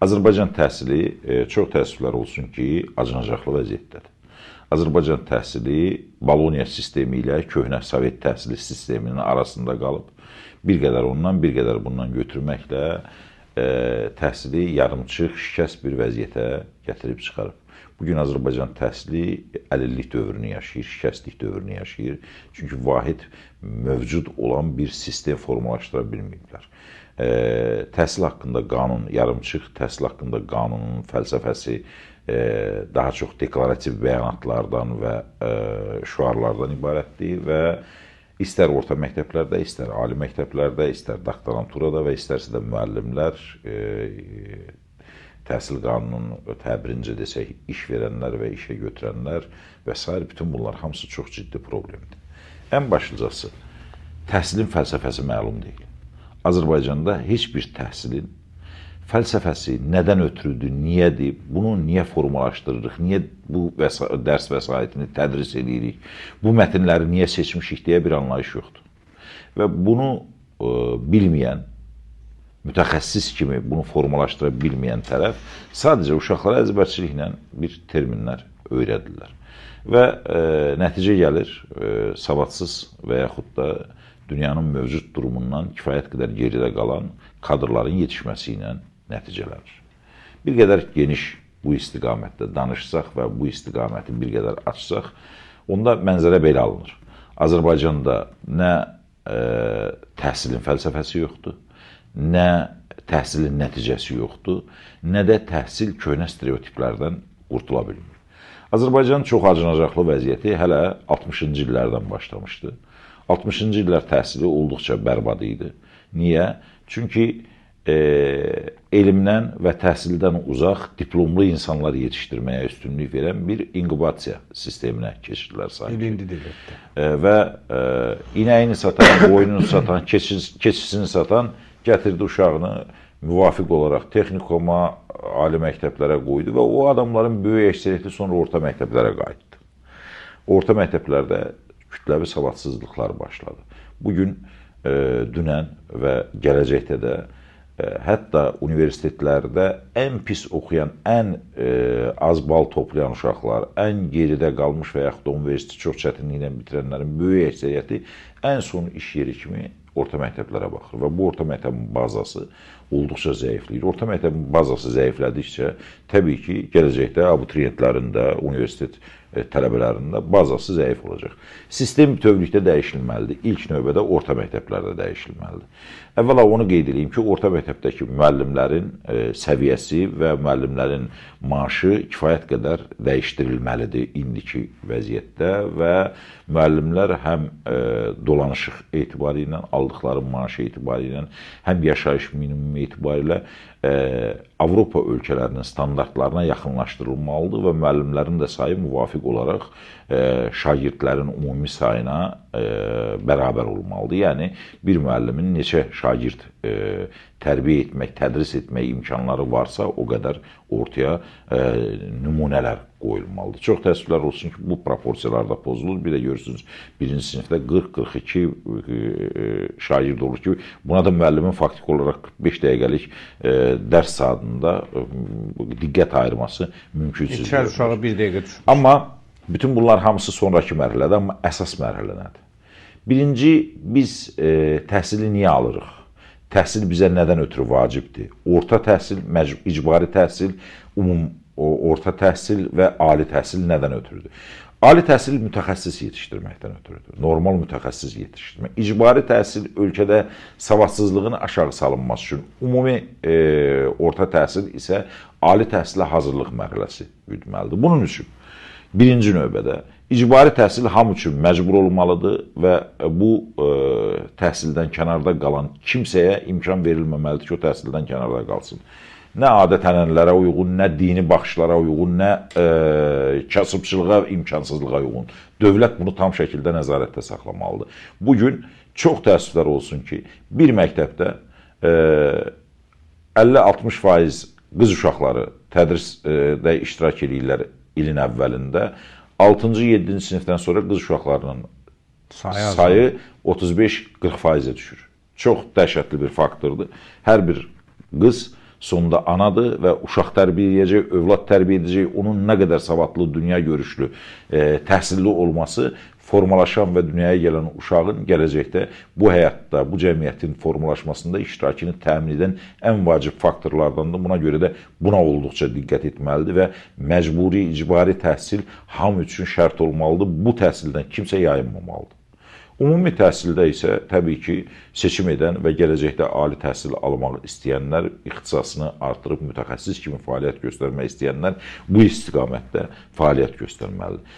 Azərbaycan təhsili çox təəssüflər olsun ki, acınacaqlı vəziyyətdədir. Azərbaycan təhsili Boloniya sistemi ilə köhnə Sovet təhsili sisteminin arasında qalıb. Bir qədər ondan, bir qədər bundan götürməklə təhsili yarımçıq, şikəst bir vəziyyətə gətirib çıxarıb. Bugün Azərbaycan təhsili əlillik dövrünü yaşayır, şikəstlik dövrünü yaşayır. Çünki vahid mövcud olan bir sistem formalaşdıra bilməyiblər. Təhsil haqqında qanun yarımçıq, təhsil haqqında qanunun fəlsəfəsi daha çox deklarativ bəyanatlardan və şüarlardan ibarətdir və istər orta məktəblərdə, istər ali məktəblərdə, istər doktoranturada və istərsə də müəllimlər, təhsil qanununun təbirincə desək, iş verənlər və işə götürənlər və sair, bütün bunlar hamısı çox ciddi problemdir. Ən başlıcası, təhsilin fəlsəfəsi məlum deyil. Azərbaycanda heç bir təhsilin fəlsəfəsi nədən ötrüdür, niyədir, bunu niyə formalaşdırırıq, niyə bu dərs vəsaitini tədris edirik, bu mətnləri niyə seçmişik deyə bir anlayış yoxdur. Və bunu bilməyən, mütəxəssis kimi bunu formalaşdıra bilməyən tərəf sadəcə uşaqlara əzbərçiliklə bir terminlər öyrədirlər. Və nəticə gəlir, savadsız və yaxud da dünyanın mövcud durumundan kifayət qədər geridə qalan kadrların yetişməsi ilə nəticələnir. Bir qədər geniş bu istiqamətdə danışsaq və bu istiqaməti bir qədər açsaq, onda mənzərə belə alınır. Azərbaycanda nə təhsilin fəlsəfəsi yoxdur, nə təhsilin nəticəsi yoxdur, nə də təhsil köhnə stereotiplərdən qurtula bilmir. Azərbaycanın çox acınacaqlı vəziyyəti hələ 60-cı illərdən başlamışdı. 60-cı illər təhsili olduqca bərbad idi. Niyə? Çünki elmdən və təhsildən uzaq diplomlu insanlar yetişdirməyə üstünlük verən bir inkubasiya sisteminə keçirdilər sanki. İndi delirtdi. Və inəyini satan, qoyununu satan, keçisini satan gətirdi uşağını müvafiq olaraq texnikoma, ali məktəblərə qoydu və o adamların böyük əksəriyyəti sonra orta məktəblərə qayıtdı. Orta məktəblərdə kütləvi savadsızlıqlar başladı. Bugün, dünən və gələcəkdə də hətta universitetlərdə ən pis oxuyan, ən az bal toplayan uşaqlar, ən geridə qalmış və yaxud da universiteti çox çətinliklə bitirənlərin böyük əksəriyyəti ən son iş yeri kimi orta məktəblərə baxır və bu orta məktəbin bazası olduqca zəifləyir. Orta məktəbin bazası zəiflədikcə təbii ki, gələcəkdə abituriyentlərin də, universitet tələbələrinin də bazası zəif olacaq. Sistem bütövlükdə dəyişilməlidir. İlk növbədə orta məktəblərdə dəyişilməlidir. Əvvəla onu qeyd edeyim ki, orta məktəbdəki müəllimlərin səviyyəsi və müəllimlərin maaşı kifayət qədər dəyişdirilməlidir indiki vəziyyətdə və müəllimlər həm dolanışıq etibarı ilə, aldıqları maaşı etibarı ilə, həm yaşayış minimumu etibarı ilə Avropa ölkələrinin standartlarına yaxınlaşdırılmalıdır və müəllimlərin də sayı müvafiq olaraq şagirdlərin ümumi sayına bərabər olmalıdır. Yəni, bir müəllimin neçə şagird tərbiyə etmək, tədris etmək imkanları varsa, o qədər ortaya nümunələr qoyulmalıdır. Çox təəssüflər olsun ki, bu proporsiyalar da pozulur. Bir də görürsünüz, birinci sinifdə 40-42 şagird olur ki, buna da müəllimin faktiki olaraq 45 dəqiqəlik dərs saatında diqqət ayırması mümkünsüz. İçər uşağı bir dəqiqə düşmüş. Amma bütün bunlar hamısı sonraki mərhələdə, amma əsas mərhələ nədir? Birinci, biz təhsili niyə alırıq? Təhsil bizə nədən ötürü vacibdir? Orta təhsil, icbari təhsil, umum orta təhsil və ali təhsil nədən ötürüdür? Ali təhsil mütəxəssis yetişdirməkdən ötürüdür. Normal mütəxəssis yetişdirmək. İcbari təhsil ölkədə savadsızlığın aşağı salınması üçün, ümumi orta təhsil isə ali təhsilə hazırlıq mərhələsi güdməlidir. Bunun üçün birinci növbədə icbari təhsil hamı üçün məcbur olmalıdır və bu təhsildən kənarda qalan kimsəyə imkan verilməməlidir ki, o təhsildən kənarda qalsın. Nə adət-ənənələrə uyğun, nə dini baxışlara uyğun, nə kasıbçılığa, imkansızlığa uyğun. Dövlət bunu tam şəkildə nəzarətdə saxlamalıdır. Bugün çox təəssüflər olsun ki, bir məktəbdə 50-60% qız uşaqları tədrisdə iştirak edirlər ilin əvvəlində. 6-cı, 7-ci sinifdən sonra qız uşaqlarının sayı 35-40%-ə düşür. Çox dəhşətli bir faktordur. Hər bir qız sonda anadır və uşaq tərbiyə edəcək, övlad tərbiyə edəcək, onun nə qədər savadlı, dünya görüşlü, təhsilli olması formalaşan və dünyaya gələn uşağın gələcəkdə bu həyatda, bu cəmiyyətin formalaşmasında iştirakını təmin edən ən vacib faktorlardandır. Buna görə də buna olduqca diqqət etməlidir və məcburi, icbari təhsil hamı üçün şərt olmalıdır. Bu təhsildən kimsə yayınmamalıdır. Ümumi təhsildə isə təbii ki, seçim edən və gələcəkdə ali təhsil almaq istəyənlər, ixtisasını artırıb mütəxəssis kimi fəaliyyət göstərmək istəyənlər bu istiqamətdə fəaliyyət göstərməlidir.